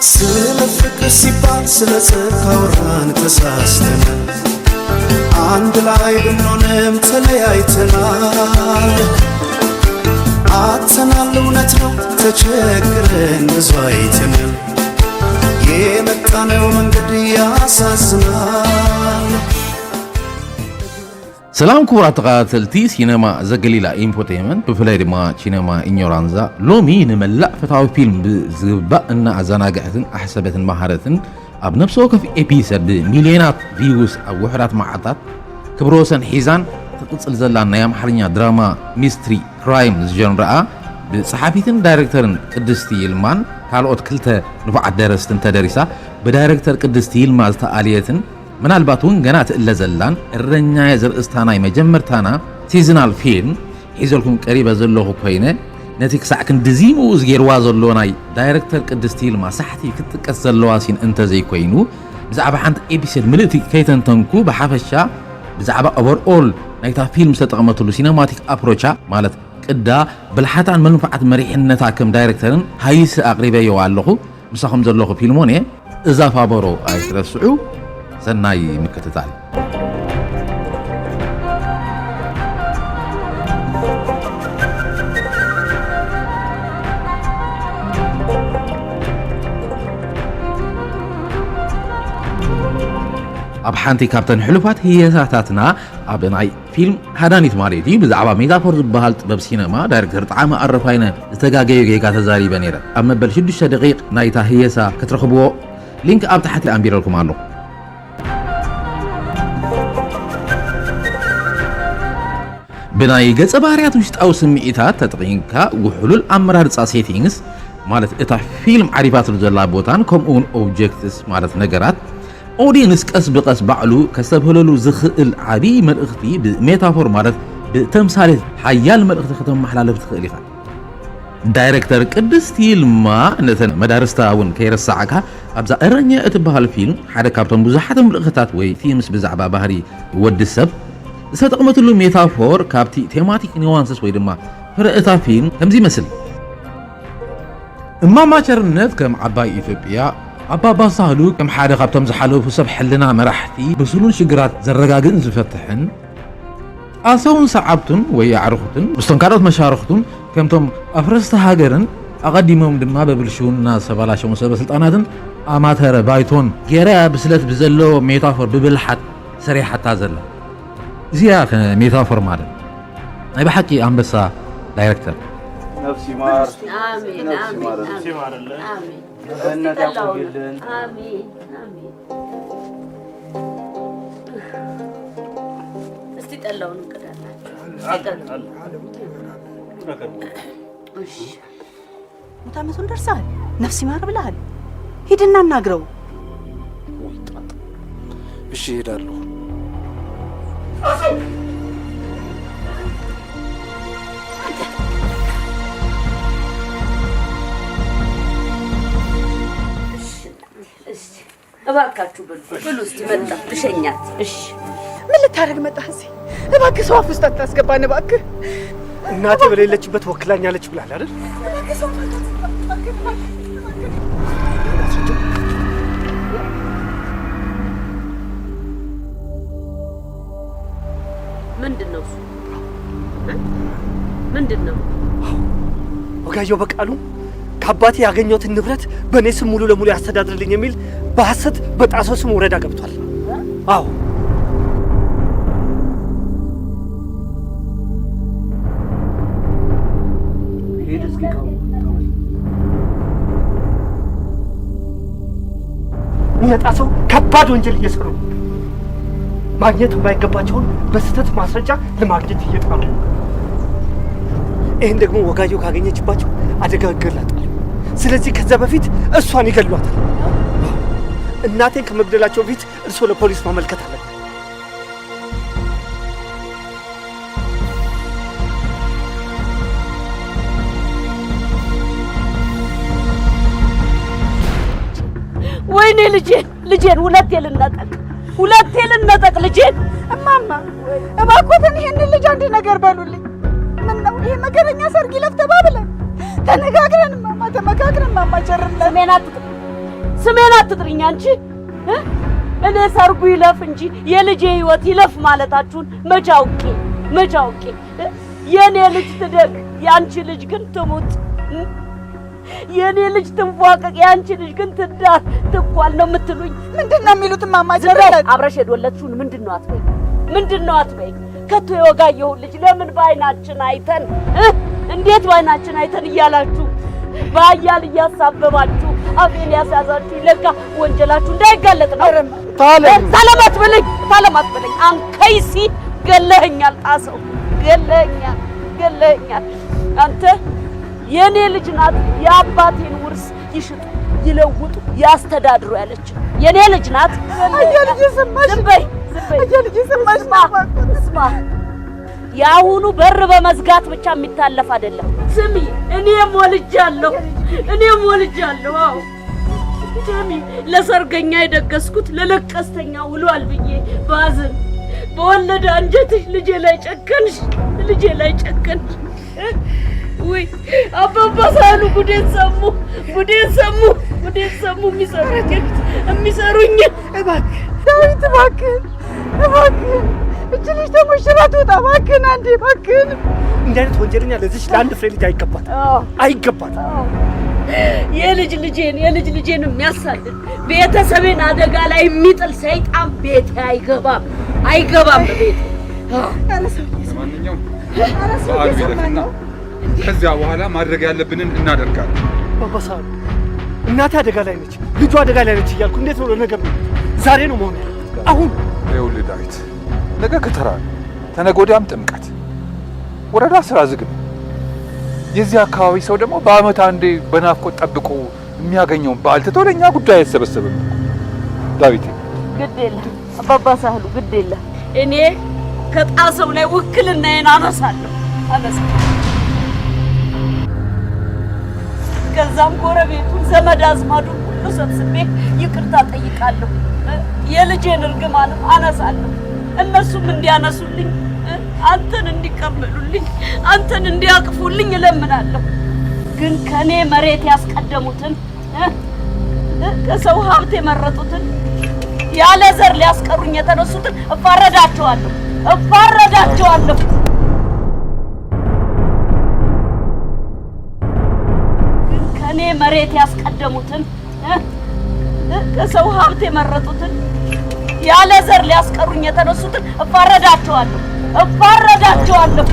ስለ ፍቅር ሲባል ስለ ጽድቅ ካወራን ተሳስተናል። አንድ ላይ ብንሆንም ተለያይተናል። አጥተናል፣ እውነት ነው፣ ተቸግረን ብዙ አይተናል። የመጣነው መንገድ ያሳዝናል። ሰላም ክቡራት ተኸታተልቲ ሲነማ ዘገሊላ ኢንፎቴመንት፣ ብፍላይ ድማ ሲነማ ኢኞራንዛ፣ ሎሚ ንመላእ ፈታዊ ፊልም ብዝግባእ እናኣዘናግዐትን ኣሕሰበትን መሃረትን ኣብ ነፍሲ ወከፍ ኤፒሰድ ብሚልዮናት ቪውስ ኣብ ውሑዳት መዓልታት ክብረ ወሰን ሒዛን ትቕጽል ዘላን ናይ ኣምሓርኛ ድራማ ሚስትሪ ክራይም ዝጀንረኣ ብጸሓፊትን ዳይሬክተርን ቅድስቲ ይልማን ካልኦት ክልተ ንፉዓት ደረስትን ተደሪሳ ብዳይሬክተር ቅድስቲ ይልማ ዝተኣልየትን ምናልባት እውን ገና ትእለ ዘላን እረኛየ ዘርእስታ ናይ መጀመርታና ሲዝናል ፊልም ሒዘልኩም ቀሪበ ዘለኹ ኮይነ ነቲ ክሳዕ ክንድዚ ምኡዝ ገይርዋ ዘሎ ናይ ዳይረክተር ቅድስቲ ይልማ ሳሕቲ ክትጥቀስ ዘለዋ ሲን እንተዘይኮይኑ ብዛዕባ ሓንቲ ኤፒሶድ ምልእቲ ከይተንተንኩ ብሓፈሻ ብዛዕባ ኦቨርኦል ናይታ ፊልም ዝተጠቕመትሉ ሲነማቲክ ኣፕሮቻ ማለት ቅዳ ብልሓታን መንፋዓት መሪሕነታ ከም ዳይረክተርን ሃይስ ኣቕሪበዮ ኣለኹ። ምሳኹም ዘለኹ ፊልሞን እየ። እዛ ፋበሮ ኣይትረስዑ። ሰናይ ምክትታል። ኣብ ሓንቲ ካብተን ሕሉፋት ህየሳታትና ኣብ ናይ ፊልም ሃዳኒት ማለት እዩ ብዛዕባ ሜታፎር ዝበሃል ጥበብ ሲነማ ዳይረክተር ጣዕመ ኣረፋይነ ዝተጋገዩ ጌጋ ተዛሪበ ነይረ። ኣብ መበል ሽዱሽተ ደቂቕ ናይታ ህየሳ ክትረኽብዎ ሊንክ ኣብ ታሕቲ ኣንቢረልኩም ኣለኹ። ብናይ ገጸ ባህርያት ውሽጣዊ ስምዒታት ተጠቒምካ ውሕሉል ኣመራርጻ ሴቲንግስ ማለት እታ ፊልም ዓሪፋትሉ ዘላ ቦታን ከምኡ እውን ኦብጀክትስ ማለት ነገራት ኦዲየንስ ቀስ ብቐስ ባዕሉ ከስተብህለሉ ዝኽእል ዓብዪ መልእኽቲ ብሜታፎር ማለት ብተምሳሌት ሓያል መልእኽቲ ከተመሓላልፍ ትኽእል ኢኻ። ዳይረክተር ቅድስቲ ይልማ ነተን መዳርስታ እውን ከይረሳዕካ ኣብዛ እረኛ እትበሃል ፊልም ሓደ ካብቶም ብዙሓት ምልእኽታት ወይ ቲምስ ብዛዕባ ባህሪ ወዲ ሰብ ዝተጠቕመትሉ ሜታፎር ካብቲ ቴማቲክ ኒዋንስስ ወይ ድማ ፍረ እታ ፊልም ከምዚ ይመስል። እማማ ቸርነት ከም ዓባይ ኢትዮጵያ፣ ኣባባ ሳህሉ ከም ሓደ ካብቶም ዝሓለፉ ሰብ ሕልና መራሕቲ ብሱሉን ሽግራት ዘረጋግእን ዝፈትሕን ኣሰውን ሰዓብቱን ወይ ኣዕርኹቱን ምስቶም ካልኦት መሻርኽቱን ከምቶም ኣፍረስቲ ሃገርን ኣቐዲሞም ድማ በብልሽውና ዝተባላሸውን ሰበ ስልጣናትን ኣማተረ ባይቶን ገይራ ብስለት ብዘለዎ ሜታፎር ብብልሓት ሰሪሓታ ዘላ እዚኣ ሜታፎር ማለት ናይ ብሓቂ ኣንበሳ ዳይረክተር ነፍስ ይማር አሜን ነፍስ አሜን ይማር አሜን አሜን። እስቲ ገነት ጠላውን ያቆይልን። አሜን አሜን። እስቲ ጠላውን እንቅዳላችሁ። እስቲ ጠላውን። እሺ ሙት ዓመቱን ደርሰሃል። ነፍስ ይማር ብለሃል። ሂድና እናግረው። እሺ እሄዳለሁ። እባካችሁ ብሉ ብሉ። እስቲ መጣ ልሸኛት። እሺ ምን ልታደርግ መጣህ እዚህ? እባክህ ሰው አፍ ውስጥ አታስገባን እባክህ። እናቴ በሌለችበት ወክላኛለች ብላል አይደል? ምንድን ነው እሱ? እ? ምንድን ነው? ወጋየሁ በቃሉ ከአባቴ ያገኘሁትን ንብረት በእኔ ስም ሙሉ ለሙሉ ያስተዳድርልኝ የሚል በሐሰት በጣሰው ስም ወረዳ ገብቷል። አዎ የሚመጣ ሰው ከባድ ወንጀል እየሰሩ ነው። ማግኘት የማይገባቸውን በስህተት ማስረጃ ለማግኘት እየጣሩ ነው። ይህን ደግሞ ወጋየሁ ካገኘችባቸው አደጋ ይገላጣል። ስለዚህ ከዛ በፊት እሷን ይገሏታል። እናቴን ከመግደላቸው በፊት እርስዎ ለፖሊስ ማመልከት አለበት። ወይኔ ልጄን ልጄን ሁለቴ ልነጠቅ ሁለቴ ልነጠቅ ልጄን። እማማ እባክዎትን ይሄንን ልጅ አንድ ነገር በሉልኝ። ምን ነው ይሄ መከረኛ ሰርግ ይለፍ ተባብለን ተነጋግረን እማማ ተመካክረን እማማ ቸርነት ስሜን አትጥሩ። ስሜን አትጥሪኝ አንቺ። እ? እኔ ሰርጉ ይለፍ እንጂ የልጄ ህይወት ይለፍ ማለታችሁን መቼ አውቄ፣ መቼ አውቄ። እ? የኔ ልጅ ትደግ፣ የአንቺ ልጅ ግን ትሙት። እ? የኔ ልጅ ትንፏቀቅ፣ የአንቺ ልጅ ግን ትዳር ትኳል ነው የምትሉኝ? ምንድን ነው የሚሉት እማማ? ዝም በይ። አብረሽ የዶለትሽውን ምንድን ነው አትበይ፣ ምንድን ነው አትበይ። ከቶ የወጋየሁን ልጅ ለምን በአይናችን አይተን፣ እ? እንዴት በአይናችን አይተን እያላችሁ በአያል እያሳበባችሁ አፌን ያስያዛችሁ ለካ ወንጀላችሁ እንዳይጋለጥ ነው። ታለም። ታለም አትበለኝ፣ ታለም አትበለኝ። አንከይሲ ገለኸኛል፣ ጣሰው ገለኸኛል፣ ገለኸኛል። አንተ የኔ ልጅ ናት፣ የአባቴን ውርስ ይሽጡ ይለውጡ ያስተዳድሩ ያለች የኔ ልጅ ናት። አያ ልጅ ሰማሽ? ዝም በይ፣ ዝም በይ። አያ ልጅ ሰማሽ? ስማ፣ ስማ። የአሁኑ በር በመዝጋት ብቻ የሚታለፍ አይደለም። ስሚ፣ እኔም ወልጃለሁ፣ እኔም ወልጃለሁ። አዎ ስሚ፣ ለሰርገኛ የደገስኩት ለለቀስተኛ ውሏል ብዬ ባዝን፣ በወለደ አንጀትሽ ልጄ ላይ ጨከንሽ፣ ልጄ ላይ ጨከንሽ። ውይ አባባ ሳህሉ ጉዴን ሰሙ፣ ጉዴን ሰሙ፣ ጉዴን ሰሙ። የሚሰሩኝ የሚሰሩኝ እባክህ ዳዊት፣ እባክህ፣ እባክህ እች ልጅ ተሞሽራ ትውጣ። እባክህን አንዴ፣ እባክህን። እንዲህ አይነት ወንጀለኛ ለዚች ለአንድ ፍሬ ልጅ አይገባትም፣ አዎ። አይገባትም። የልጅ ልጄን የልጅ ልጄን የሚያሳድድ ቤተሰቤን አደጋ ላይ የሚጥል ሰይጣን ቤቴ አይገባም፣ አይገባም በቤቴ። አዎ። ኧረ ሰውዬ፣ ሰውዬ። ለማንኛውም ኧረ ሰውዬ፣ በዓሉ ይለፍና ሰማኝ። ከዚያ በኋላ ማድረግ ያለብንን እናደርጋለን። ባባ ሳህሉ፣ እናቴ አደጋ ላይ ነች፣ ልጁ አደጋ ላይ ነች እያልኩ እንዴት ነው ለነገ ነው? ዛሬ ነው መሆኑ ያለበት። አሁን ይኸውልህ ዳዊት፣ ነገ ከተራ ነው፣ ተነገ ወዲያም ጥምቀት። ወረዳ ስራ ዝግ ነው። የዚህ አካባቢ ሰው ደግሞ በአመት አንዴ በናፍቆት ጠብቆ የሚያገኘውን በዓል ትቶ ለእኛ ጉዳይ አይሰበሰብም። ዳዊት፣ ግድ የለም አባባ ሳህሉ፣ ግድ የለም። እኔ ከጣሰው ላይ ውክልናዬን አነሳለሁ፣ አነሳለሁ። ከዛም ጎረቤቱን ዘመድ አዝማዱን ሁሉ ሰብስቤ ይቅርታ ጠይቃለሁ። የልጄን እርግማንም አነሳለሁ። እነሱም እንዲያነሱልኝ፣ አንተን እንዲቀበሉልኝ፣ አንተን እንዲያቅፉልኝ እለምናለሁ። ግን ከኔ መሬት ያስቀደሙትን፣ ከሰው ሀብት የመረጡትን፣ ያለ ዘር ሊያስቀሩኝ የተነሱትን እፋረዳቸዋለሁ፣ እፋረዳቸዋለሁ። ግን ከኔ መሬት ያስቀደሙትን፣ ከሰው ሀብት የመረጡትን፣ ያለ ዘር ሊያስቀሩኝ የተነሱትን እፋረዳቸዋለሁ፣ እፋረዳቸዋለሁ።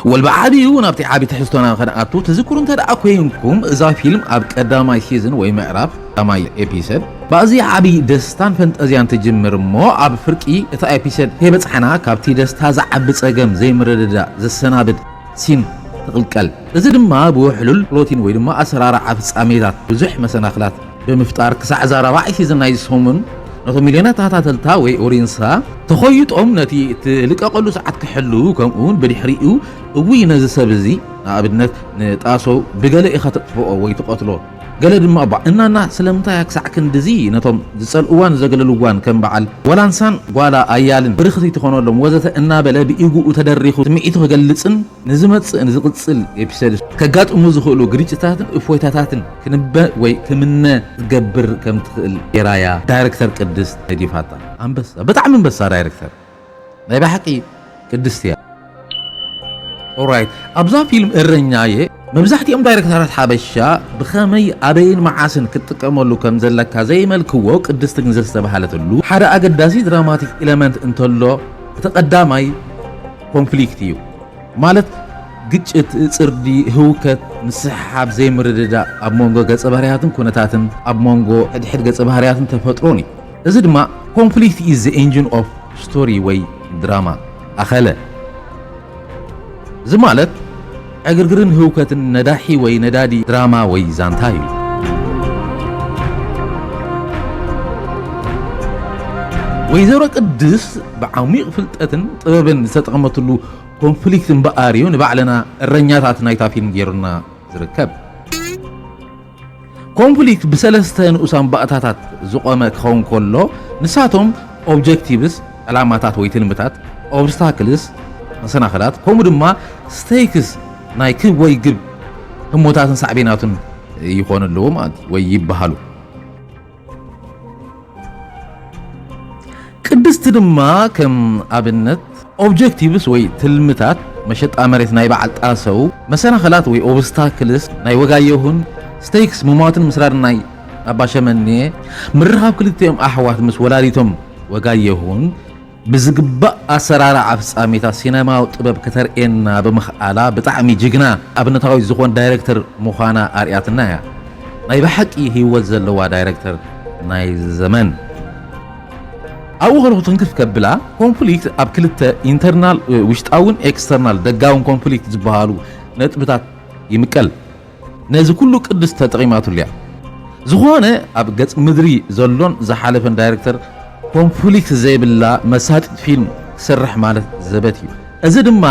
ወልቢ ዓብዩ ናብቲ ዓቢ ትሕዝቶና ከነኣቱ ትዝክሩ እንተ ደኣ ኮይንኩም እዛ ፊልም ኣብ ቀዳማይ ሲዝን ወይ ምዕራፍ ቀዳማይ ኤፒሰድ ብኣዝያ ዓቢ ደስታን ፈንጠዝያን ትጅምር እሞ ኣብ ፍርቂ እታ ኤፒሰድ ከይበጽሓና ካብቲ ደስታ ዝዓቢ ጸገም ዘይምርድዳእ ዘሰናብድ ሲን ትቕልቀል። እዚ ድማ ብውሕሉል ፕሎቲን ወይ ድማ ኣሰራርዓ ፍጻሜታት ብዙሕ መሰናኽላት ብምፍጣር ክሳዕ እዛ ራብዓይቲ ሲዝን ናይዚ ሰሙን ነቶም ሚልዮናት ተኸታተልታ ወይ ኦድየንሳ ተኾይጦም ነቲ እትልቀቐሉ ሰዓት ክሕልዉ ከምኡ እውን ብድሕሪኡ እውይ ነዚ ሰብ እዚ ንኣብነት ንጣሶ ብገለ ኢኻ ተጥፍኦ ወይ ትቐትሎ ገለ ድማ እባ እናና ስለምንታይ ክሳዕ ክንድዚ ነቶም ዝጸልእዋን ዘገለልዋን ከም በዓል ወላንሳን ጓላ ኣያልን ብርኽቲ ትኾነሎም ወዘተ እናበለ ብኢጉኡ ተደሪኹ ስምዒቱ ክገልጽን ንዝመጽእን ዝቕጽል ኤፒሶድስ ከጋጥሙ ዝኽእሉ ግርጭታትን እፎይታታትን ክንበ ወይ ክምነ ክትገብር ከም ትኽእል ጌራያ ዳይረክተር ቅድስት ነዲፋታ። ኣንበሳ፣ ብጣዕሚ ኣንበሳ ዳይረክተር። ናይ ብሓቂ ቅድስት እያ። ኦራይት፣ ኣብዛ ፊልም እረኛየ መብዛሕትኦም ዳይረክተራት ሓበሻ ብኸመይ ኣበይን መዓስን ክትጥቀመሉ ከም ዘለካ ዘየመልክዎ ቅድስት ግን ዘዝተባህለትሉ ሓደ ኣገዳሲ ድራማቲክ ኢለመንት እንተሎ እቲ ቀዳማይ ኮንፍሊክት እዩ። ማለት ግጭት፣ ጽርዲ፣ ህውከት፣ ምስሕሓብ፣ ዘይምርድዳእ ኣብ መንጎ ገጸ ባህርያትን ኩነታትን ኣብ መንጎ ሕድሕድ ገጸ ባህርያትን ተፈጥሮን እዩ። እዚ ድማ conflict is the engine of story ወይ ድራማ ኣኸለ። እዚ ማለት ዕግርግርን ህውከትን ነዳሒ ወይ ነዳዲ ድራማ ወይ ዛንታ እዩ። ወይዘሮ ቅድስት ብዓሚቕ ፍልጠትን ጥበብን ዝተጠቐመትሉ ኮንፍሊክት እምበኣር እዩ ንባዕልና እረኛታት ናይታ ፊልም ገይሩና ዝርከብ። ኮንፍሊክት ብሰለስተ ንኡሳን ባእታታት ዝቖመ ክኸውን ከሎ ንሳቶም ኦብጀክቲቭስ ዕላማታት ወይ ትልምታት፣ ኦብስታክልስ መሰናኽላት፣ ከምኡ ድማ ስቴክስ ናይ ክብ ወይ ግብ ህሞታትን ሳዕቤናቱን ይኾኑ ኣለዉ ማለት እዩ፣ ወይ ይበሃሉ። ቅድስቲ ድማ ከም ኣብነት ኦብጀክቲቭስ ወይ ትልምታት፣ መሸጣ መሬት ናይ በዓል ጣሰው፣ መሰናኸላት ወይ ኦብስታክልስ ናይ ወጋየሁን፣ ስቴክስ ምሟትን ምስራድን ናይ ኣባሸመኔ፣ ምርኻብ ክልቲኦም ኣሕዋት ምስ ወላዲቶም ወጋየሁን፣ ብዝግባእ ኣሰራርዓ ፍጻሜታት ሲነማዊ ጥበብ ከተርእየና ብምኽኣላ ብጣዕሚ ጅግና ኣብነታዊት ዝኾን ዳይረክተር ምዃና ኣርእያትና እያ። ናይ ብሓቂ ህይወት ዘለዋ ዳይረክተር ናይ ዘመን። ኣብኡ ከለኹ ትንክፍ ከብላ ኮንፍሊክት ኣብ ክልተ ኢንተርናል፣ ውሽጣውን ኤክስተርናል ደጋውን ኮንፍሊክት ዝበሃሉ ነጥብታት ይምቀል። ነዚ ኩሉ ቅድስ ተጠቒማትሉ እያ። ዝኾነ ኣብ ገጽ ምድሪ ዘሎን ዝሓለፈን ዳይረክተር ኮንፍሊክት ዘይብላ መሳጢት ፊልም ክሰርሕ ማለት ዘበት እዩ። እዚ ድማ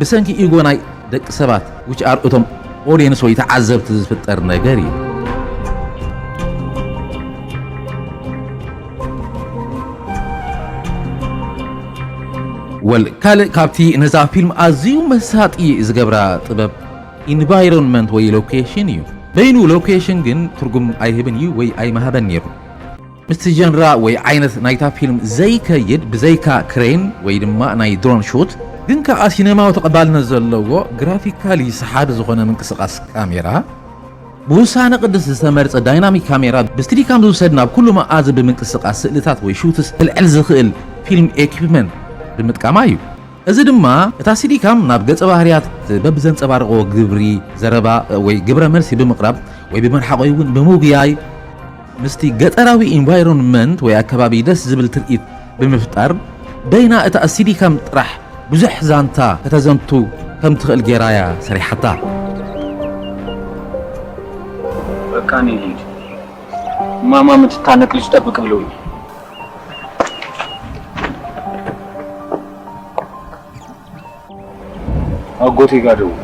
ብሰንኪ ኢጎ ናይ ደቂ ሰባት which are እቶም ኦዲየንስ ወይ ተዓዘብቲ ዝፍጠር ነገር እዩ። ወል ካልእ ካብቲ ነዛ ፊልም ኣዝዩ መሳጢ ዝገብራ ጥበብ ኢንቫይሮንመንት ወይ ሎኬሽን እዩ። በይኑ ሎኬሽን ግን ትርጉም ኣይህብን እዩ ወይ ኣይመሃበን ነይሩ። ምስቲ ጀንራ ወይ ዓይነት ናይታ ፊልም ዘይከይድ ብዘይካ ክሬን ወይ ድማ ናይ ድሮን ሹት ግን ከኣ ሲነማዊ ተቐባልነት ዘለዎ ግራፊካሊ ሰሓቢ ዝኾነ ምንቅስቓስ ካሜራ ብውሳነ ቅድስ ዝተመርጸ ዳይናሚክ ካሜራ ብስቲዲካም ዝውሰድ ናብ ኩሉ መኣዝን ብምንቅስቓስ ስእልታት ወይ ሹትስ ክልዕል ዝኽእል ፊልም ኤኪፕመንት ብምጥቃማ እዩ። እዚ ድማ እታ ሲዲካም ናብ ገጸ ባህርያት በብዘንጸባርቕዎ ግብሪ፣ ዘረባ ወይ ግብረ መልሲ ብምቕራብ ወይ ብመርሓቕ ወይ እውን ብምጉያይ ምስቲ ገጠራዊ ኢንቫይሮንመንት ወይ ኣከባቢ ደስ ዝብል ትርኢት ብምፍጣር በይና እታ ሲዲካም ጥራሕ ብዙሕ ዛንታ ከተዘንቱ ከም ትኽእል ጌራ እያ ሰሪሓታ። በቃ እኔ ልሂድ። ማማ የምትታነቅ ልጅ ጠብቅ ብለውኝ። አጎቴ ጋር ደውል።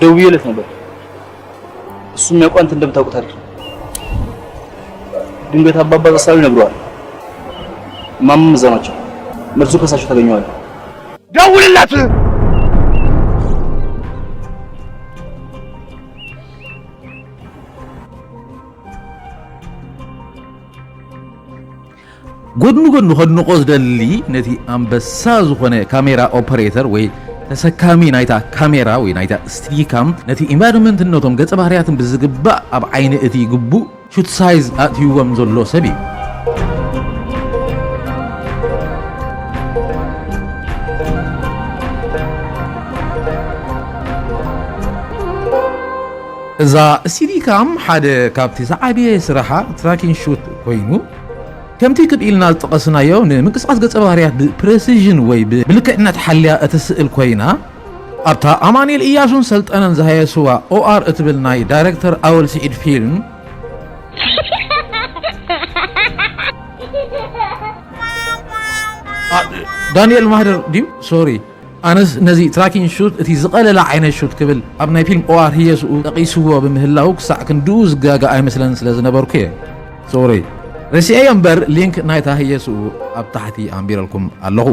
ደውዬለት ነበር። እሱ የሚያውቀው አንተ እንደምታውቁት አይደለም። ድንገት አባባ ጸሳሉ ይነግረዋል። ማማም እዛ ናቸው። መልሱን ከሳቸው ታገኘዋለህ። ደውልለት። ጎድኒ ጎድኒ ከድንቆ ዝደሊ ነቲ ኣንበሳ ዝኾነ ካሜራ ኦፐሬተር ወይ ተሰካሚ ናይታ ካሜራ ወይ ናይታ ስቲዲካም ነቲ ኢንቫይሮንመንትነቶም ገጸ ባህርያትን ብዝግባእ ኣብ ዓይኒ እቲ ግቡእ ሹት ሳይዝ ኣእትይዎም ዘሎ ሰብ እዩ። እዛ ስቲዲካም ሓደ ካብቲ ዝዓበየ ስራሓ ትራኪን ሹት ኮይኑ ከምቲ ክብ ኢልና ዝጠቐስናዮ ንምንቅስቓስ ገጸ ባህርያት ብፕረሲዥን ወይ ብልክዕነት ሓልያ እትስእል ኮይና ኣብታ ኣማኑኤል እያሱን ሰልጠነን ዝሃየስዋ ኦኣር እትብል ናይ ዳይረክተር ኣወል ስዒድ ፊልም ዳንኤል ማህደር ድዩ ሶሪ ኣነስ ነዚ ትራኪን ሹት እቲ ዝቐለለ ዓይነት ሹት ክብል ኣብ ናይ ፊልም ኦኣር ህየስኡ ጠቒስዎ ብምህላው ክሳዕ ክንድኡ ዝጋገ ኣይመስለን ስለ ዝነበርኩ እየ። ሶሪ ረሲዐዮ እምበር ሊንክ ናይታ ህየስኡ ኣብ ታሕቲ ኣንቢረልኩም ኣለኹ።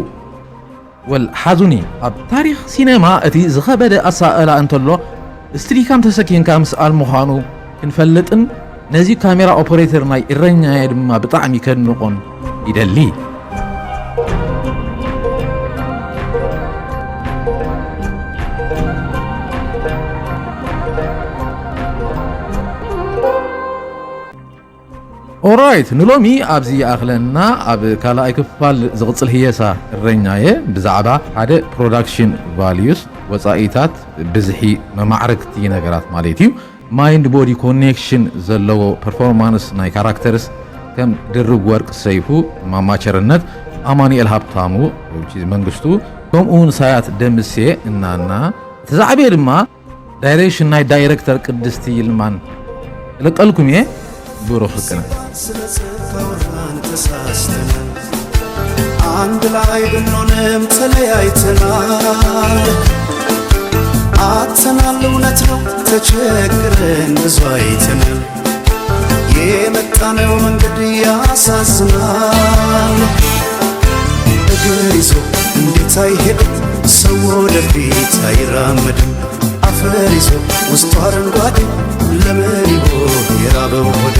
ወል ሓዙኒ ኣብ ታሪኽ ሲነማ እቲ ዝኸበደ ኣሳእላ እንተሎ ስትሪካም ተሰኪንካ ምስኣል ምዃኑ ክንፈልጥን ነዚ ካሜራ ኦፐሬተር ናይ እረኛየ ድማ ብጣዕሚ ከድንቖን ይደሊ። ኦራይት ንሎሚ ኣብዚ ይኣኽለና። ኣብ ካልኣይ ክፋል ዝቕጽል ህየሳ እረኛየ ብዛዕባ ሓደ ፕሮዳክሽን ቫልዩስ ወጻኢታት ብዝሒ መማዕረግቲ ነገራት ማለት እዩ ማይንድ ቦዲ ኮኔክሽን ዘለዎ ፐርፎርማንስ ናይ ካራክተርስ ከም ድርብ ወርቅ ሰይፉ፣ ማማ ቸርነት፣ ኣማኑኤል ሃብታሙ፣ መንግስቱ ከምኡ እውን ሳያት ደምሴ እናና እቲ ዛዕቤ ድማ ዳይሬክሽን ናይ ዳይረክተር ቅድስቲ ይልማን እልቀልኩም እየ። ብሩኽ ቅነ አንድ ላይ ብንሆንም ተለያይተናል። አጥተናል እውነት ነው ተቸግረን ብዙ አይተናል። የመጣነው መንገድ ያሳዝናል። እግር ይዞ እንዴት አይሄድም ሰው ወደፊት አይራመድም። አፈሪሶ ውስጡ አረንጓዴ ለመሪቦ የራበው ሆዴ